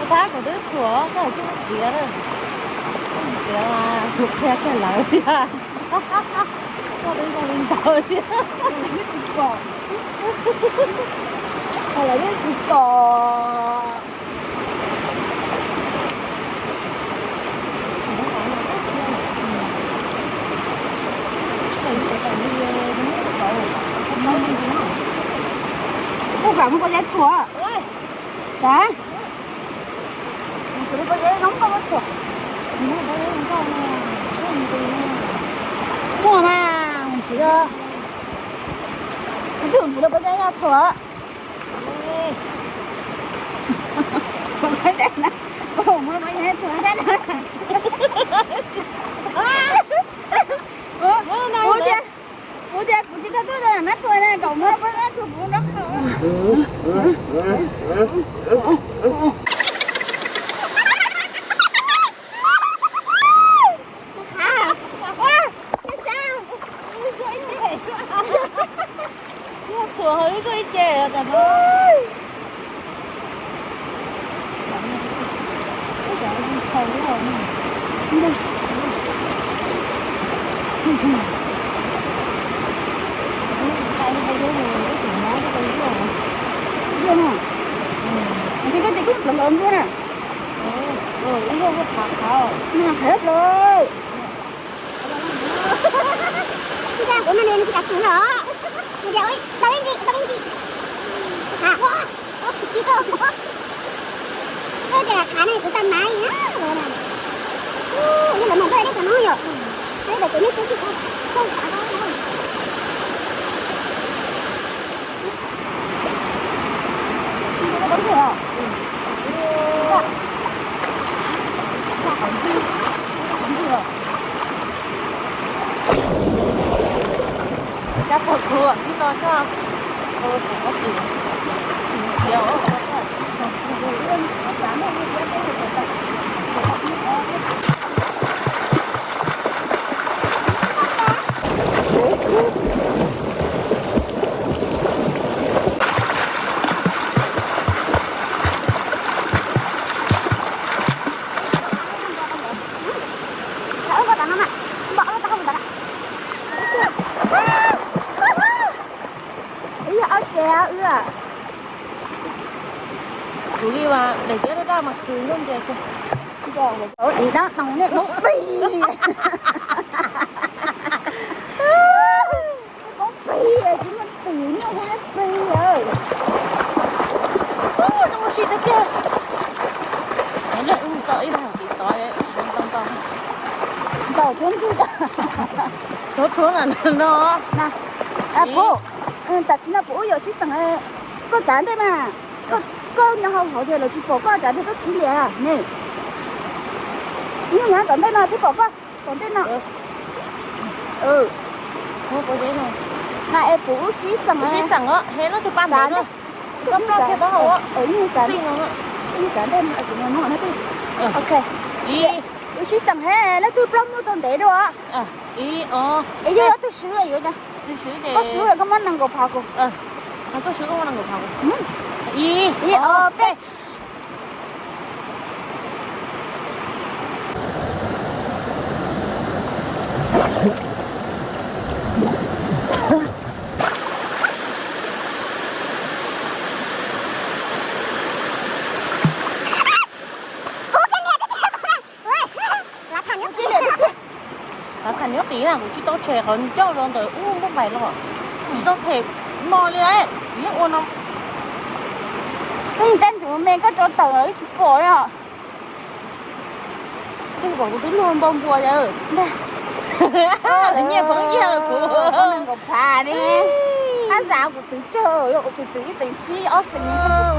Tab kuv twb txhuam koj tsis txiav, txiav mas kuv qhia kiag lawv thiab. Koj twb zoo li ntawd thiab. Lawv yeej tsis pom. Kuv kam muab pob zeb txhuam. Cas? Muaj mas, tsis yog. Kuv twb mus rau pob zeb txhuam. Kuv tias, kuv tias kuv tsis tau tuaj rau nab tuag ne, kom muab pob zeb txhuam kuv nrog qhov. Txhuam hauv ib zuaj ib ce os. Ib zuaj ces kuj nplov nplov ntsuab na. Ib zuaj qhav qhav. Qhav plaws. Ib zaj kuv no nws tsis kam tsum los. Nws tias, ui, tau ib ntsis, tau ib ntsis. Qhav. Ua, tsis tau. Ua tias qhav no kuv tau mas na. Ua, yog lawv mam tuaj deb tom no yom. Tau ib daim tsev nyob sab tim. Ib yog ob ce wb. Kuv li mas daim tiab daj daj mas khwv nyob ntias. Ib dab tau nej poob plig. Poob plig, tsis muaj twm nyob ua plig. Zoo ua si tiag tiag. Ntau ntau. Ntau cuab ntsuj. Cuab cuab mas no. Kuv, tam sim no kuv wb yuav sib xeem. Koj kav ntej mas. Koj nyob hauv hauv tias lawv tsis pom koj, kav ntej koj khiav lias ne. Nyob tom ntej no twb pom koj, tom ntej no. Na es kuv wb sib xeem, sib xeem os, he lub twg pab ntawd. Koj ploj kiag taub hau. Kav ntej, kav ntej, ok. Wb sib xeem he, leej twg ploj muaj tau ntev dua. Ib, ob, yog leej twg swb yuav cas? Koj swb koj muab nees nkaum phav kuv. Koj swb koj muab nees nkaum phav kuv. Ib, ob, peb. Qhov tham nyob qis na kuv tsis tau tshem qhov ncauj los ntawm ub npauj npaim los, tsis tau tshem no li, yeej ua no. Koj yeej tab ntsum me koj rau tawm los tsis pom li os. Koj pom kuv twb luag npau npua yawg. Nyiaj poob iag kuv nees nkaum phav ne. Ab xav kuv twv tsawg, kuv twv ib teev tsib ob teev.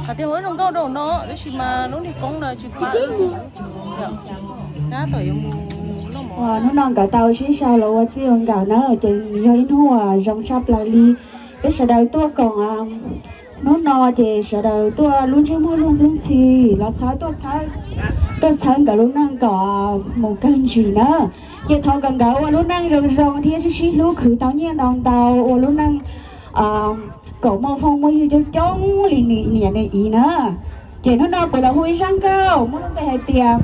Hais tias ua zoo nkauj rau no tab sis mas lub niag koob no tsis pab. Hnub no nkawd tau sib sau los ua txij ua nkawm na ces yog ib hnub uas zoo tshaj plaws li. Peb sawv daws tuaj koom hnub no ces sawv daws tuaj lub ntsej muag luag ntxhi los txhawb, tuaj txhawb nkawd lub neej kom mus kawg ntsis na. Ces thov kom nkawd ua lub neej zoo zoo thiab sib sib hlub, khwv tau nyiaj ntau ntau, ua lub neej kom muaj phooj muaj ywg coob coob li nws niam nws txiv na. Ces hnub no kuv los hu ib zaj nkauj muaj lub npe hais tias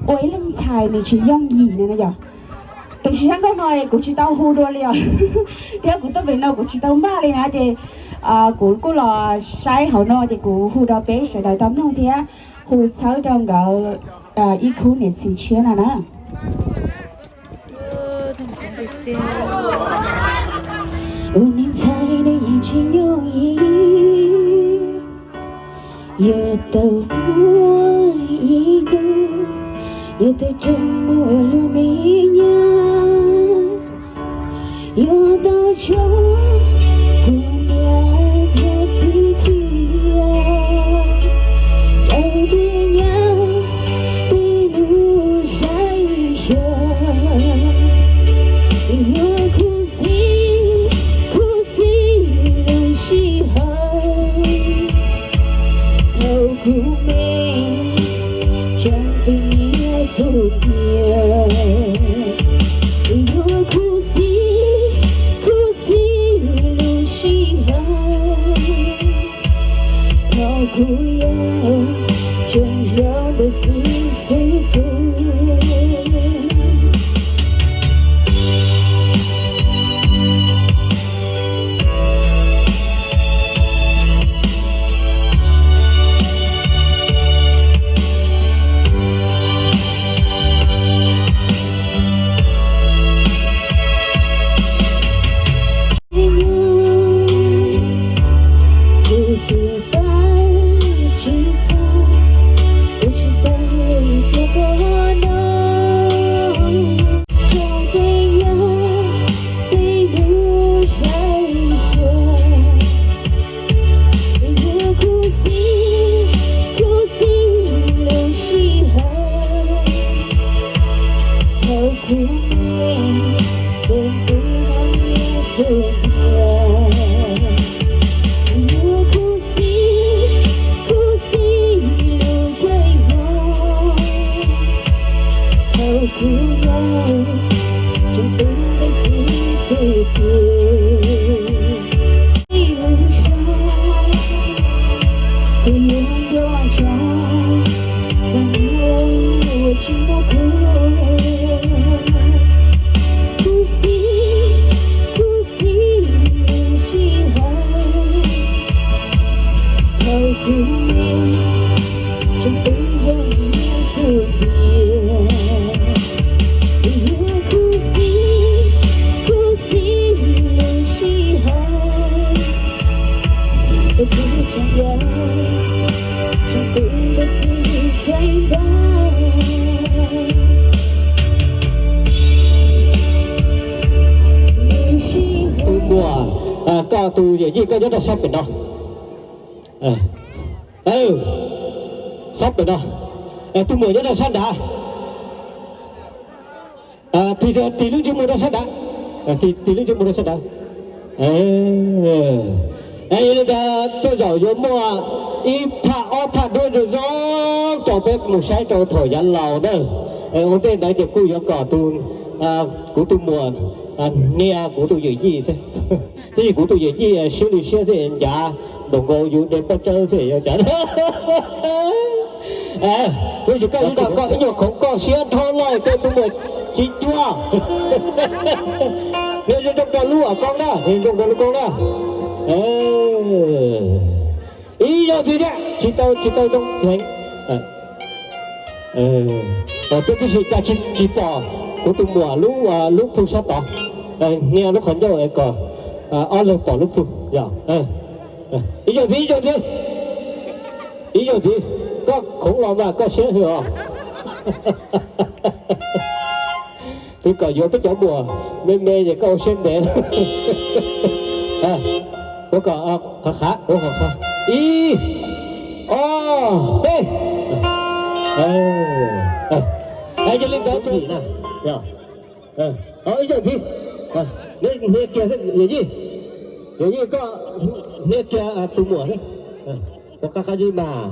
ua ib leeg ntxhais nws tsis yooj yim no na yom. Tiam sis zaj nkauj no kuv tsis tau hu dua li os, thiab kuv tuaj pem no kuv tsis tau npaj li na ces kuv kuj los saib hauv no ces kuv hu rau peb sawv daws tau mloog thiab hu txhawb rau nkawd ib khub niam txiv tshiab no na. Ua neeg ntxhais nws yeej tsis yooj yim, yuav tau muaj ib hnub, yuav tau ceev muaj lub me nyuam, yuav tau tso kuv niam thiab txiv cia rau tej nyab tej nus saib xyuas. Yuav khuv xim khuv xim lub sij hawm thaum kuv me tseem pheej niaj xub ntiag. Yuav khuv xim khuv xim lub sij hawm thaum kuv yau tseem yog tus txiv xeeb tub. Kuv tus pab tsis txog, kuv tsis tau hlub koj no. Rau tej nyab tej nus saib xyuas. Yuav khuv xim khuv xim lub sij hawm thaum kuv me tseem pheej niaj xub ntiag. Yuav khuv xim khuv xim lub caij nyoog thaum kuv yau tseem pheej ntawm txiv xeeb tub. Ib lub zog kuv yuav nco ntsoov txog hnub uas tsis muaj kuv. Khuv xim khuv xim lub sij hawm thaum kuv me tseem pheej yog niaj xub ntiag. Yuav khuv xim khuv xim lub sij hawm thaum kuv tseem yau tseem pheej ntawm txiv xeeb tub. Tus muam, koj tus yawm yij koj nyob rau sab pem no. Sab pem no. Tus muam nyob rau sab nrad. Tig, tig lub ntsej muag rau sab nrad. Tig lub ntsej muag rau sab nrad. Yog li ntawd tej zaum yuav muaj ib thaj ob thaj duab zoo zoo rau peb mus saib rau thaum yav laus na. Ua ntej ntawd ces kuj yuav kom tus, kuv tus muam hnia kuv tus yawm yij. Tab sis kuv tus yawm yij siab li siab xwb ncav npaum nkaus yus de poj tsawb xwb yog cas. Tab sis koj, koj ib nyuag khoov koj siab nrho lawm koj tus muam tsis cuag. Nws zoo rau lub koob na, nws zoo rau lub koob na. Ib zaug ntxiv thiab. Tsis tau, tsis tau zoo heev. Twb tib si cas tsis pom kuv tus muam lub, lub phu sab tod. Hnia lub qhov ncauj es kom ob leeg pom lub phu. Ib zaug ntxiv, ib zaug ntxiv. Ib zaug ntxiv, koj khoov los mas koj siab hwm os. Twb kom yuav peb cov muam me me ces koj ua siab ntev. Ua kom qhov qhav, ua kom qhov. Ib, ob, peb. Yog li ntawd, ib zaug ntxiv, hnia kiag, yawm yij, yawm yij koj hnia kiag tus muam xwb. Ua qab qab zib mas.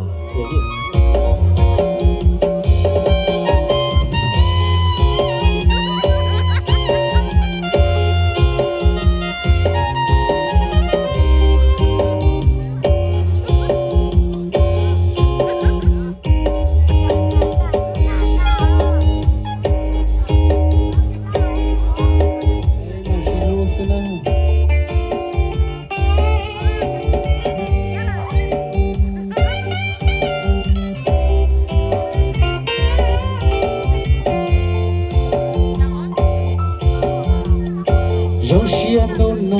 Zoo siab hnub no.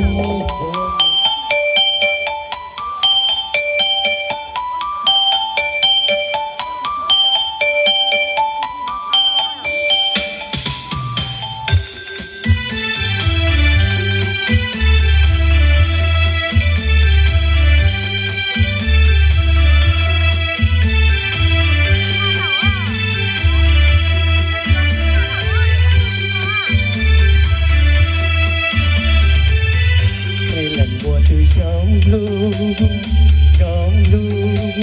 Leej muaj tus zoo hlub, zoo hlub,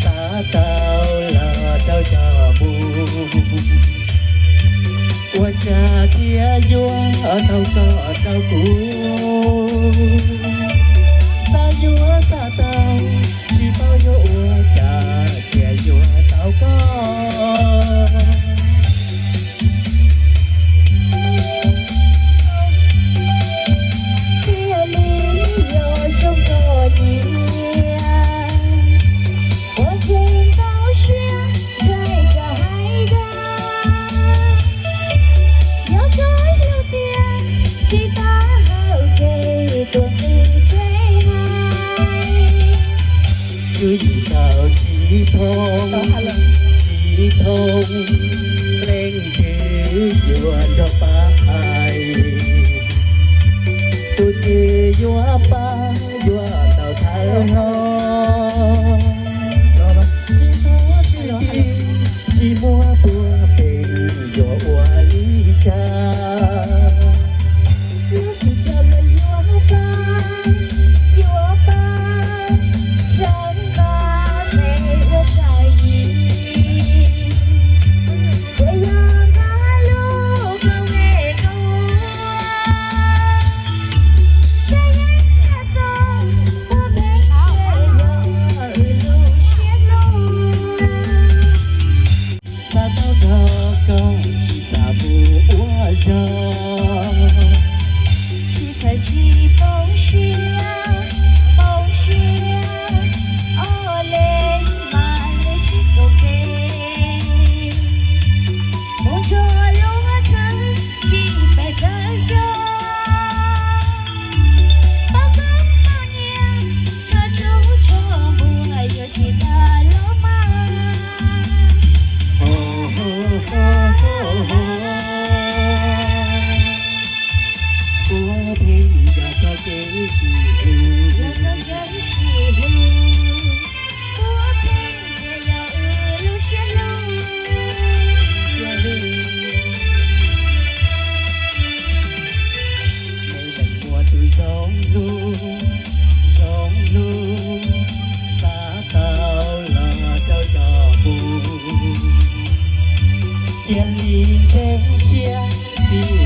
xav tau los rau cov mus. Ua cas thiaj yuav tau koj rau kuv? Xav yuav xav tau, tsis paub yuav ua cas thiaj yuav tau koj. Thiaj li yog zoo nkauj nyiam, ua tseem tau siab ntshai tsam hais tias, nyob tsov hlub tiag tsis tau hauv kev tuag nqi tsev hais. Twb yim tau tsis thoob, tsis thoob, leej twg yuav nrog pab hais. Tus twg yuav pab yuav tau thawj hlob. Tsis muaj tus phem yuav ua li cas. Lub txim coj los yuav pab, yuav pab, sawv nqa me ua tsam yim. Ces yog nqa lub koob me koob, tseem yeej nyiam txog ua pheej yog wb lub siab hlub. Xav tau koj, koj tsis xav mus ua zog. Tsis txawj tsis poob siab, poob siab, ob leeg mas hlub sib koom tes. Mus nrog lub khwv tsis pes tsawg zog. Paub koj poj niam, tso tsub tsho npuag yuav tsis tag los mas. Puav pheej yog koj kev sib hlub. Puav pheej yog wb lub siab hlub. Muaj tus zoo hlub, zoo hlub, xav tau los rau cov mus. Cia li ntseeg siab, tsis